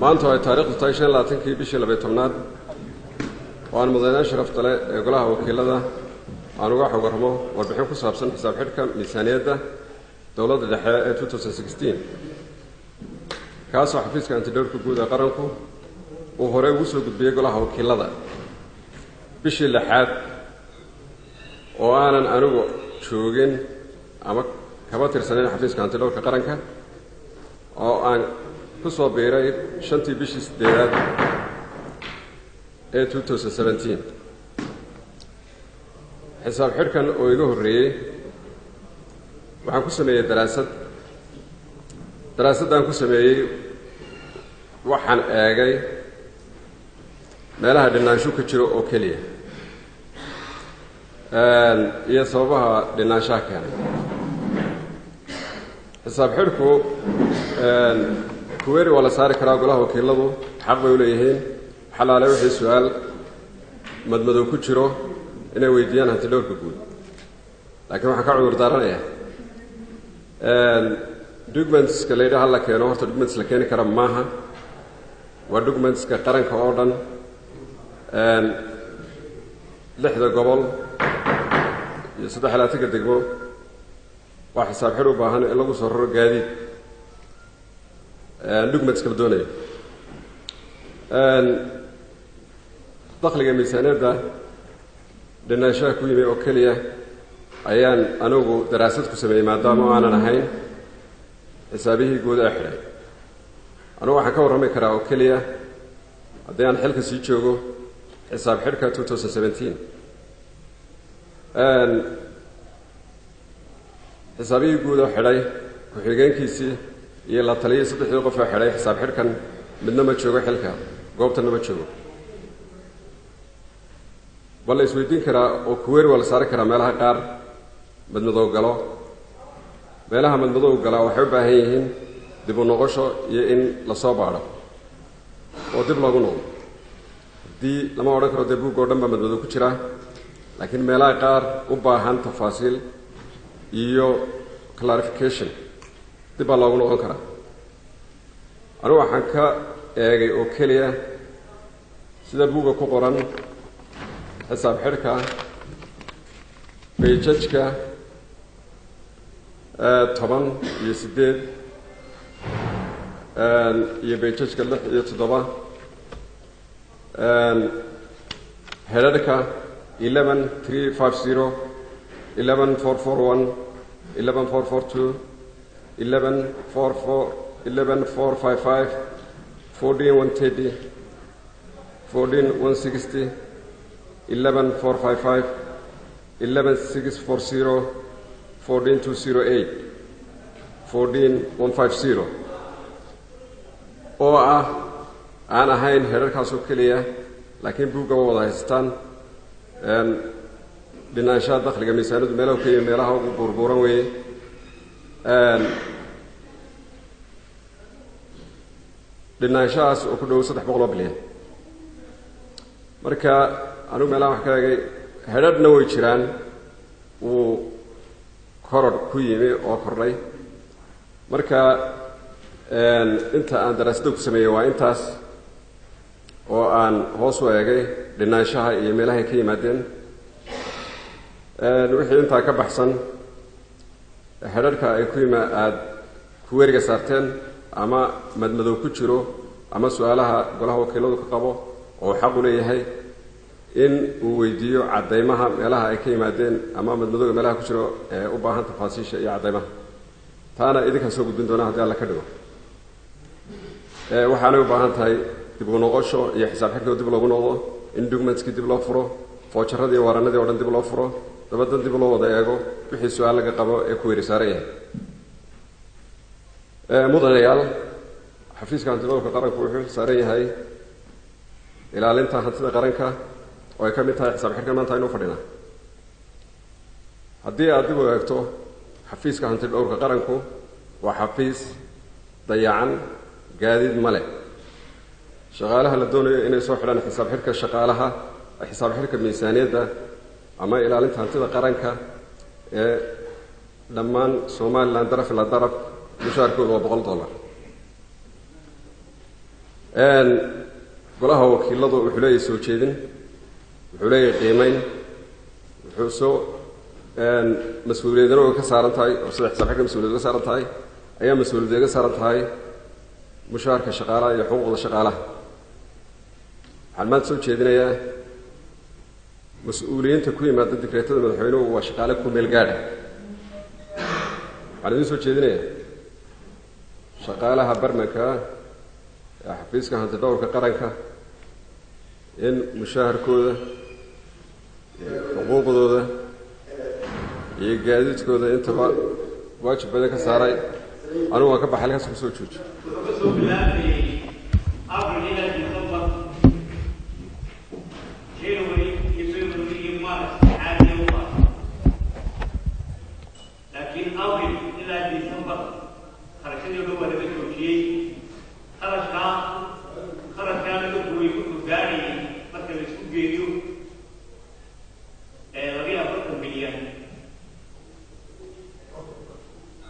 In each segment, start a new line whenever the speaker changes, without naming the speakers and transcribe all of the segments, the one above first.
Maanta oo ay taariikhdu tahay 25-kii bishii 12aad oo aan mudane sharafta leh ee golaha wakiilada aan uga xog warramo warbixin ku saabsan xisaab xidhka miisaaniyadda dowladda dhexe ee 2016, kaasoo xafiiska antidhowrka guud ee qaranku uu horey ugu soo gudbiyey golaha wakiilada bishii 6aad oo aanan anigu joogin ama kaba tirsanayn xafiiska antidhowrka qaranka, oo aan ku soo biiray 5tii bishii 8aad ee 2017. Xisaab xidhkan oo iga horreeyey waxaan ku sameeyey daraasad. Daraasaddaan ku sameeyey waxaan eegay meelaha dhinaanshu ka jiro oo keliya iyo sababaha dhinaanshaha keenay. Xisaab xidhku kuweeri waa la saari karaa, golaha wakiiladu xaq bay u leeyihiin xalaale wixii su-aal madmadow ku jiro inay weydiiyaan hantidhowrka guud, laakiin waxaan ka cudur daaranayaa documentska la yidhaha la keeno. Horta documents la keeni kara maaha, waa documentska qaranka oo dhan, 6da gobol iyo 23-ka degmo. Waa xisaab xidh u baahan in lagu soo raro gaadiid documentska la doonayo. Dakhliga miisaaniyadda dhinaanshaha ku yimi oo keliya ayaan anigu daraasad ku sameeyey, maadaama o aanan ahayn xisaabihii guud ee xidhay. Anigu waxaan ka warrami karaa oo keliya, haddii aan xilka sii joogo, xisaab xidhka 2017. Xisaabihii guud oo xidhay, ku-xigeenkiisii iyo la taliyay, saddexdii qof oo xidhay xisaab xidhkan midna ma joogo xilka, goobtanna ma joogo. Waa la isweydiin karaa oo kuweeri waa la saari karaa meelaha qaar madmadow galo. Meelaha madmadow galaa waxay u baahan yihiin dib u noqosho iyo in lasoo baadho oo dib loogu noqdo. Haddii lama odhan karo dee buugga o dhan baa madmadow ku jiraa, laakiin meelaha qaar u baahan tafaasiil iyo clarification dib baa loogu noqon karaa. Anigu waxaan ka eegay oo keliya sida buugga ku qoran xisaab xidhka bayjajka 10 iyo 8 iyo bayjajka 6 iyo 7, hedharhka 11350, 11441, 11442, 1144, 11455, 14130, 14160, 11455, 11640, 14208, 14150, oo ah aan ahayn herarkaasoo keliya, laakiin buugga wa wada haystaan. Dhinaanshaha dakhliga miisaanadu meelaha ka yimi meelaha ugu buurbuuran weeye. Dhinaanshahaas oo ku dhow 300 oo bilyan. Marka anigu meelaha wax ka eegay, hedhadhna way jiraan wuu kororh ku yimi oo kordhay. Marka inta aan daraasadda ku sameeyey waa intaas oo aan hoos u eegay dhinaanshaha iyo meelahay ka yimaadeen. Wixii intaa ka baxsan, hedharhka ay ku yima aada kuweeriga saarteen ama madmadow ku jiro ama su-aalaha golaha wakiiladu ka qabo oo xaq u leeyahay in uu weydiiyo caddaymaha meelaha ay ka yimaadeen ama madmadowga meelaha ku jiro ee u baahan tafaasiisha iyo caddaymaha, taana idinkaan soo gudbin doona haddii alla ka dhigo. Waxaanay u baahan tahay dib u noqosho iyo xisaab xidhkoo dib loogu noqdo, in documentskii dib loo furo, foojaradii waranadii o dhan dib loo furo, dabadan dib loo wada eego wixii su-aal laga qabo ee ku weeri saaran yahay. Mudanayaal, xafiiska hantidhowrka qaranku wuxuu xilsaaran yahay ilaalinta hantida qaranka oo ay ka mid tahay xisaab xidhkan maanta aynu fadhinaa. Haddii aad dib u eegto, xafiiska hantidhowrka qaranku waa xafiis dayacan, gaadiid ma leh. Shaqaalaha la doonayo inay soo xidhaan xisaab xidhka shaqaalaha, xisaab xidhka miisaaniyadda ama ilaalinta hantida qaranka ee dhammaan Somalilan daraf ilaa daraf, mushaarkoodu waa $100. Golaha wakiiladu wuxuu leeyahay soo jeedin, wuxuu leeyahay qiimeyn, wuxuu soo mas-uuliyadana way ka saaran tahay, oo sida xisaab xidhka mas-uuliyad uga saaran tahay ayaa mas-uuliyad uga saaran tahay mushaharka shaqaalaha iyo xuquuqda shaqaalaha. Waxaan maanta soo jeedinayaa mas-uuliyiinta ku yimaada dikreetada madaxweynuhu waa shaqaale ku meel gaadha. Waxaan idiin soo jeedinayaa shaqaalaha barmanka ee xafiiska hantidhowrka qaranka in mushaharkooda, xuquuqdooda iyo gaadiidkooda intaba waajib badan ka saaray. Anigu waan ka baxay, halkaas kusoo jooji.
Wuxuu ka soo bilaabmayey April ilaa December, January iyo February iyo March caadiya u ah, laakiin April ilaa December kharashadii o dhan waa laga joojiyey. Kharashkaa laga gooyey wuxuu gaadhayay marka la isku geeyo 42 bilyan,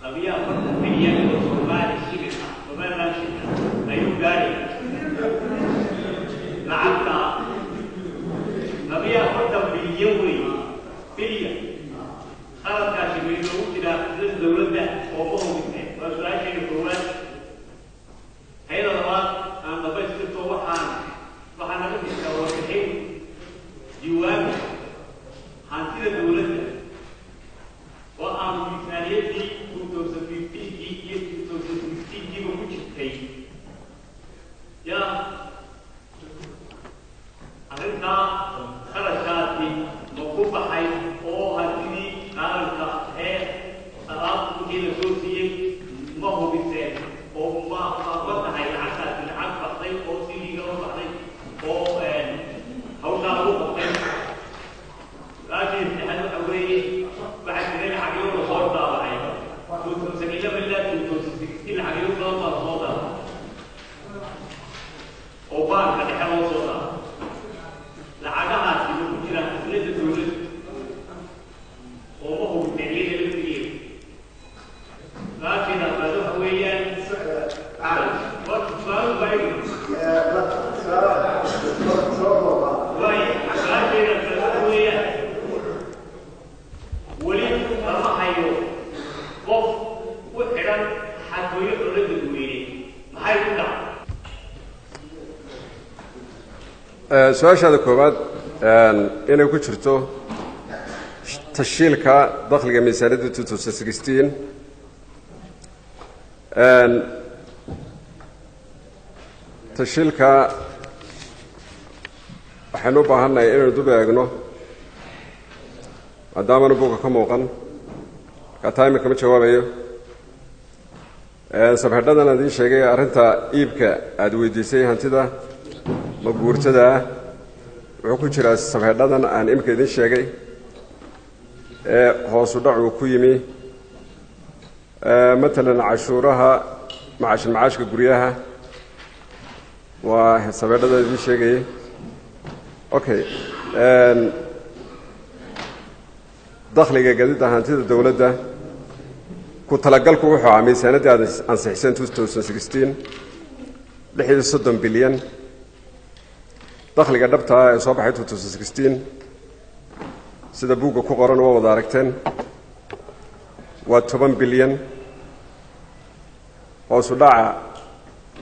42 bilyan oo Soomaali shilin ah, Somaliland shilin ah ayuu gaadhayay. Lacagta 42 bilyan wey, bilyan. Khaladkaasi ma inoogu jiraa sida dowladda oo ma hubiseen? Waa su-aasheena koowaad. Hayada labaad aan dhamaystirto, waxaa naga jirtaa warbixin diiwaanka hantida dowladda oo aanu miisaaniyaddii 2015-kii iyo 2016-kiiba ku jirtay. Yaa arrintaa kharashkaasi ma ku baxay oo hantidii qaranka ee alaabta wixii la soo siiyey ma hubiseen oo ma tahay lacagtaasi lacag baxday oo si liiga u baxday oo hawshaa lagu qabtay? Su-aashii saddexaad waxa weeye, waxaa jiray lacagyo la soo daabacay 2011 ilaa 2016. Lacagyo badan baa lasoo daabacay oo baanka dhexe loo soo daabacay. Lacagahaasi ma ku jiraan khasnada dowladda oo ma hubiseen iyada laftigeeda? Su-aasheeda afraad waxa weeyaan, su-aal baa, waay, su-aasheeda afraad waxa weeyaan, weli lama hayo qof u xidhan xatooyo xoolo dadweyne. Maxay ku dhacay?
Su-aashaada koowaad, inay ku jirto tashiilka dakhliga miisaaniyadda 2016, tashiilka waxaynu u baahannahay inaynu dub eegno maadaamanu buugga ka muuqan. Markaa taa imika ma jawaabayo. Sabxidhadan aan idiin sheegay, arrinta iibka aada weydiisay, hantida maguurtada ah, wuxuu ku jiraa sabxidhadan aan imika idiin sheegay ee hoosu dhac uu ku yimi, matalan cashuuraha macaashil macaashka guryaha, waa sabxidhadan idiin sheegayay. Okay, dakhliga gadida hantida dowladda ku talagalku wuxuu ahaa miisaanaddii aad ansixiseen 2016 36 bilyan. Dakhliga dhabta ah ee soo baxay 2016, sida buugga ku qoran, waa wada aragteen, waa 10 bilyan. Hoosu dhaca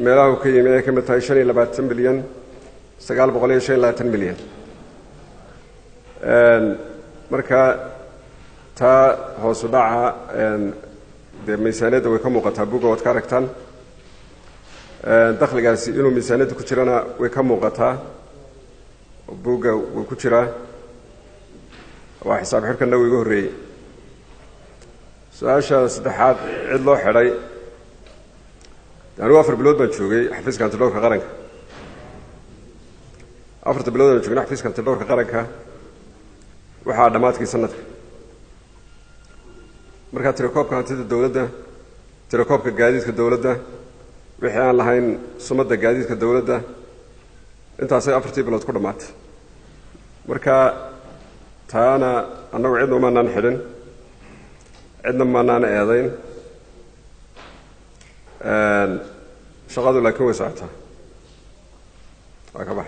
meelaha uu ka yimi ay ka mid tahay 25 bilyan 925 milyan. Marka taa hoosu dhaca dee miisaaniyadda way ka muuqataa, buugga waad ka aragtaan. Dakhligaasi inuu miisaaniyadda ku jirana way ka muuqataa, buugga wuu ku jiraa, waa xisaab xidhkanna wuu iga horreeyey. Su-aasha saddexaad, cid loo xidhay, anigu 4 bilood baan joogay xafiiska hantidhowrka qaranka. 4ta bilood aan joognay xafiiska hantidhowrka qaranka waxaa dhammaadkii sanadka. Markaa tirakoobka hantida dowladda, tirakoobka gaadiidka dowladda, wixii aan lahayn sumadda gaadiidka dowladda, intaasay 4tii bilood ku dhammaatay. Marka taana annagu cidna umaanaan xidhin, cidna maanaan eedayn, shaqadu laakiin way socotaa. Waa ka baxay.